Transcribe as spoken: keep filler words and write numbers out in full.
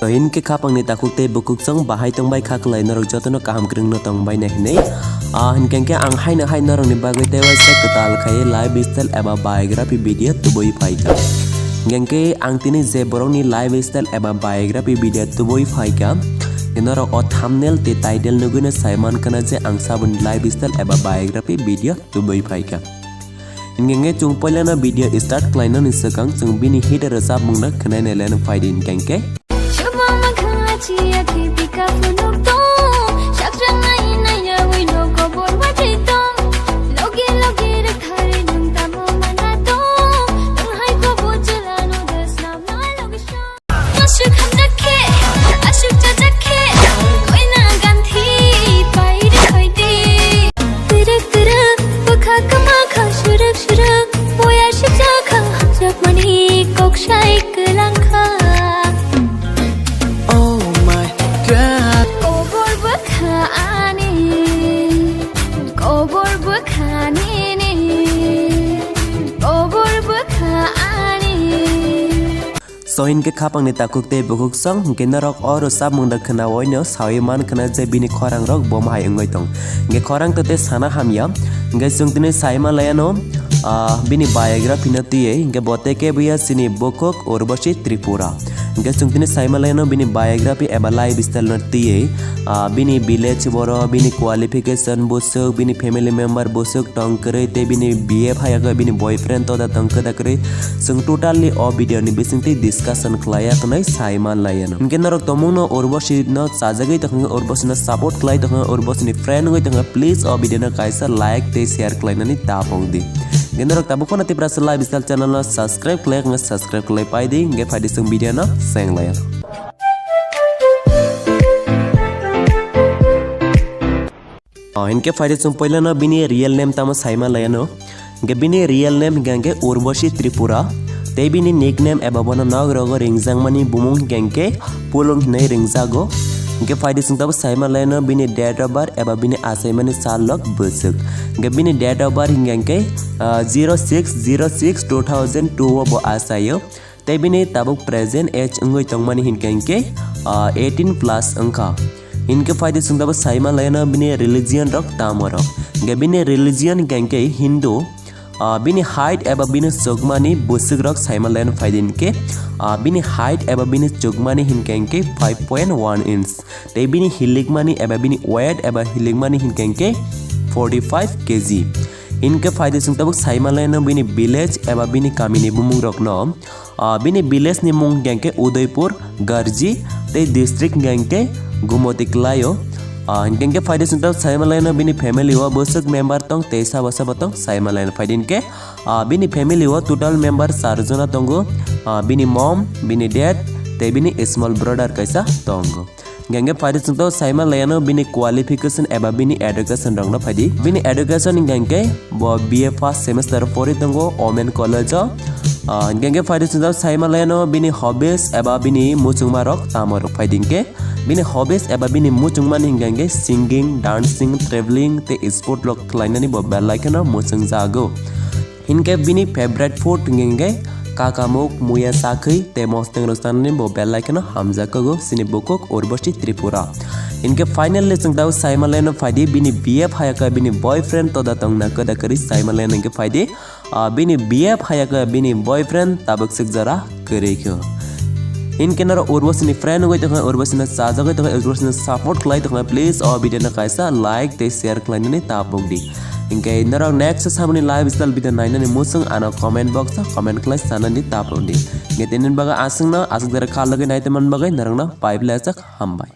To hinkhe khapangni takhuk tei bukhuksong bahai tongbai kha kwlai, norok jotono kaham kwrwngno tongbai nai hinwi. Ah, hinkhe ang haino hai norokni bagwi tei waisa kwtal khai lifestyle eba biography video tubui phaikha. Hinkhe ang tini je borokni lifestyle eba biography video tubui phaikha, norok o thumbnail tei title nugwino sai mankha na je ang saboni lifestyle eba biography video tubui phaikha. Hinkhe chwng poilano video start khlainani swkang chwng bini hit rwchapmungno khwnai nailano phaidi hinkhe. Shubha makhang achi akhi pika phunuk tong, shakjang nai nai ya ui no kobor wajai tong, loge loge rwkhari nung tamo mana tong, nung hai kobor chwla no desna ma loge shang. Ashuk hamjakhe, ashuk jajakhe, koina ganthi pairi khoidi. Tirak tirak, bwkha kwma kha, surak surak, boya sijak kha, hamjakmani kok sai kwlang kha. Oh my God. Kobor bwkha ani, kobor bwkha nini, kobor bwkha ani. So hinkhe khapangni takhuk tei bukhuksong hinkhe norok o rwchapmung da khwnaoino sawi man khwna je bini khorangrok bo mahai wngwi tong. Hinkhe khorang to tei sana hamya. Hinkhe chwng tini sai manlaiano, ah, bini biography no twiwi hinkhe bo tei kebo ya chini bukhuk Urvashi Tripura. Hinkhe chwng tini sai manlaiano bini biography eba lifestyle no twiwi, ah, bini village boro, bini qualification bwswk, bini family member bwswk tong kwrwi tei bini B F hai khe bini boyfriend to da tong khe da kwrwi. Chwng totally o video ni bisingtwi discussion khlaiya tonwi sai manlaiano. Hinkhe norok tongmungno Urvashi no chajagwi tongkha, Urvashi no support khlai tongkha, Urvashi ni friend wngwi tongkha, please o video no kaisa like tei share khlainani ta pokdi. Hinkhe norok tabuk phano Tiprasa Lifestyle channel no subscribe khlai wngkha, subscribe khlai paidi, hinkhe phaidi chwng video no senglaiya. Oh, hinkhe phaidi chwng poilano bini real name tamo sai manlaiano. Hinkhe bini real name hinkhe hinkhe Urvashi Tripura. Tei bini nickname eba bono nokrogo ringjakmani bumung hinkhe Pulung hinwi ringjago. Hinkhe phaidi chwng tamo sai manlaiano bini date of birth eba bini achaimani sal lok bwswk. Hinkhe bini date of birth hinkhe, ah, zero six zero six two thousand two o bo achaio. Tei bini tabuk present age wngwi tongmani hinkhe hinkhe, ah, eighteen plus wngkha. Hinkhe phaidi chwng tabuk sai manlaiano bini religion rok tamo rok. Hinkhe bini religion hinkhe hinkhe Hindu, ah, bini height eba bini chukmani bwswk rok sai manlaiano phaidi hinkhe, ah, bini height eba bini chukmani hinkhe hinkhe five point one inch. Tei bini hilikmani eba bini weight eba hilikmani hinkhe hinkhe forty five K G. Hinkhe phaidi chwng tabuk sai manlaiano bini village eba bini kamini bumung rokno. Ah, bini village ni mung hinkhe Udaipur, Garji, tei district hinkhe Gumoti kwlaio. Ah, hinkhe phaidi chwng tabuk sai manlaiano bini family o bwswk member tong tei sabo sabo tong sai manlaiano phaidi hinkhe, ah, bini family o total member char jona tongo. Ah, bini mom, bini dad, tei bini small brother kaisa tongo. Hinkhe phaidi chwng tabuk sai manlaiano bini qualification eba bini education rokno phaidi. Bini education hinkhe bo B A first semester pori tongo Omen College o. Ah, hinkhe phaidi chwng tabuk sai manlaiano bini hobbies eba bini muchungma rok tamo rok phaidi hinkhe. Bini hobbies eba bini muchungmani hinkhe singing, dancing, travelling tei sport rok khlainani bo belai kheno muchungjago. Hinkhe bini favorite food hinkhe kakamuk, muya sakhwi tei mosteng rok chanani bo belai kheno hamjakgo chini bukhuk Urvashi Tripura. Hinkhe finally chwng tabuk sai manlaiano phaidi bini B F hayakhe bini boyfriend toda tongna kwda kwrwi sai manlaiano hinkhe phaidi, ah, bini B F hayakhe bini boyfriend tabuk swk jora kwrwi kho. Hinkhe norok Urvashi ni friend wngwi tongkha, Urvashi no chajagwi tongkha, Urvashi no support khlai tongkha, please o video no kaisa like tei share khlainani ta pokdi. Hinkhe norok next samani lifestyle video nainani muchung ano comment box o comment khlai sanani ta pokdi. Hinkhe tini bagwi aswkno aswk jora kha logwi nai tongmani bagwi norokno bye bye, hambai.